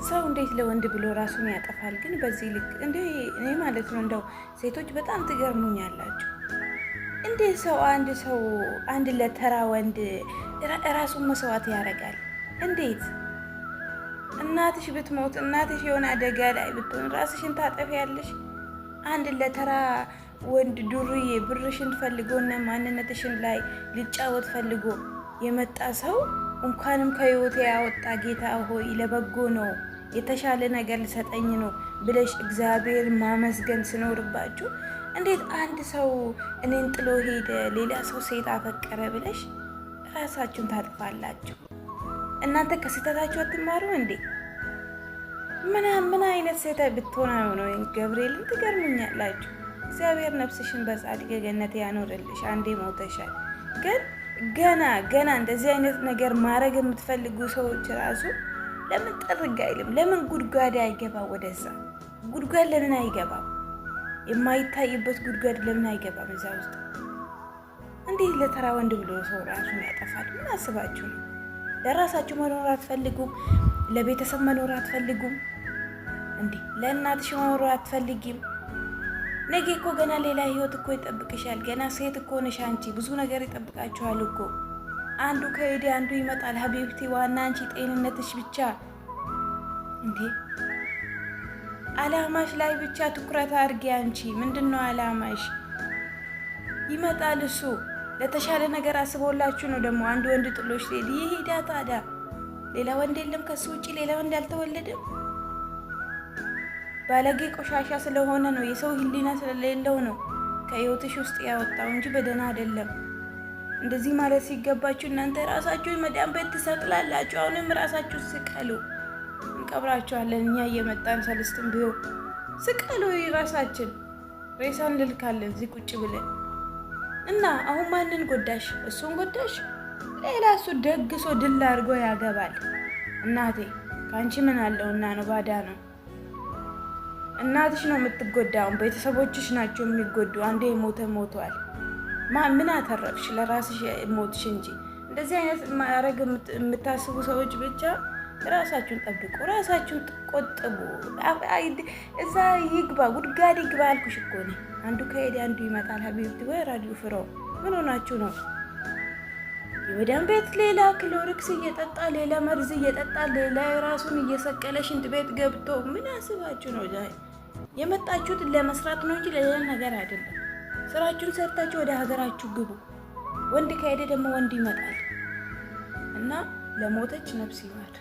ሰው እንዴት ለወንድ ብሎ ራሱን ያጠፋል? ግን በዚህ ልክ እንዴ! እኔ ማለት ነው እንደው ሴቶች በጣም ትገርሙኛላችሁ። እንዴት ሰው አንድ ሰው አንድ ለተራ ወንድ ራሱን መስዋዕት ያደርጋል? እንዴት? እናትሽ ብትሞት፣ እናትሽ የሆነ አደጋ ላይ ብትሆን ራስሽን ታጠፊያለሽ? አንድ ለተራ ወንድ ዱርዬ ብርሽን ፈልጎና ማንነትሽን ላይ ሊጫወት ፈልጎ የመጣ ሰው እንኳንም ከህይወቴ ያወጣ ጌታ ሆይ ለበጎ ነው፣ የተሻለ ነገር ልሰጠኝ ነው ብለሽ እግዚአብሔር ማመስገን ስኖርባችሁ እንዴት አንድ ሰው እኔን ጥሎ ሄደ፣ ሌላ ሰው ሴት አፈቀረ ብለሽ ራሳችሁን ታጥፋላችሁ? እናንተ ከስህተታችሁ አትማሩ እንዴ? ምን አይነት ሴት ብትሆን ነው? ገብርኤልን ትገርሙኛላችሁ። እግዚአብሔር ነፍስሽን በጻድቅ ገነት ያኖርልሽ። አንዴ ሞተሻል። ግን ገና ገና እንደዚህ አይነት ነገር ማድረግ የምትፈልጉ ሰዎች ራሱ ለምን ጥርግ አይልም? ለምን ጉድጓድ አይገባ? ወደዛ ጉድጓድ ለምን አይገባም? የማይታይበት ጉድጓድ ለምን አይገባም? እዛ ውስጥ እንዴት ለተራ ወንድ ብሎ ሰው ራሱን ያጠፋል? ምን አስባችሁ ነው? ለራሳችሁ መኖር አትፈልጉም? ለቤተሰብ መኖር አትፈልጉም? እንዴ ለእናትሽ መኖር አትፈልጊም? ነገ እኮ ገና ሌላ ህይወት እኮ ይጠብቅሻል። ገና ሴት እኮ ነሽ አንቺ፣ ብዙ ነገር ይጠብቃችኋል እኮ። አንዱ ከሄደ አንዱ ይመጣል። حبيبتي ዋና አንቺ ጤንነትሽ ብቻ። እንዴ አላማሽ ላይ ብቻ ትኩረት አድርጊ። አንቺ ምንድን ነው አላማሽ? ይመጣል እሱ ለተሻለ ነገር አስቦላችሁ ነው። ደግሞ አንድ ወንድ ጥሎሽ ሲሄድ ይሄዳ። ታዲያ ሌላ ወንድ የለም ከሱ ውጭ፣ ሌላ ወንድ አልተወለደም። ባለጌ ቆሻሻ ስለሆነ ነው፣ የሰው ሕሊና ስለሌለው ነው ከህይወትሽ ውስጥ ያወጣው እንጂ በደህና አይደለም። እንደዚህ ማለት ሲገባችሁ እናንተ ራሳችሁ መዳን ቤት ትሰቅላላችሁ። አሁንም ራሳችሁ ስቀሉ፣ እንቀብራችኋለን። እኛ እየመጣን ሰልስትም ቢሆን ስቀሉ፣ ራሳችን ሬሳ እንልካለን እዚህ ቁጭ ብለን። እና አሁን ማንን ጎዳሽ? እሱን ጎዳሽ? ሌላ እሱ ደግሶ ድል አድርጎ ያገባል። እናቴ ከአንቺ ምን አለውና ነው? ባዳ ነው። እናትሽ ነው የምትጎዳው፣ ቤተሰቦችሽ ናቸው የሚጎዱ። አንዴ የሞተ ሞቷል። ምን አተረፍሽ? ለራስሽ ሞትሽ እንጂ። እንደዚህ አይነት ማድረግ የምታስቡ ሰዎች ብቻ ራሳችሁን ጠብቁ፣ ራሳችሁን ቆጥቡ። እዛ ይግባ ጉድጓድ ይግባ አልኩሽ እኮ እኔ። አንዱ ከሄደ አንዱ ይመጣል። حبيبتي ወይ ራዲዮ ፍረው ምን ሆናችሁ ነው? የመዳም ቤት ሌላ ክሎሪክስ እየጠጣ፣ ሌላ መርዝ እየጠጣ፣ ሌላ ራሱን እየሰቀለ ሽንት ቤት ገብቶ ምን አስባችሁ ነው? የመጣችሁት ለመስራት ነው እንጂ ለሌላ ነገር አይደለም። ስራችሁን ሰርታችሁ ወደ ሀገራችሁ ግቡ። ወንድ ከሄደ ደግሞ ወንድ ይመጣል እና ለሞተች ነፍስ ይማር።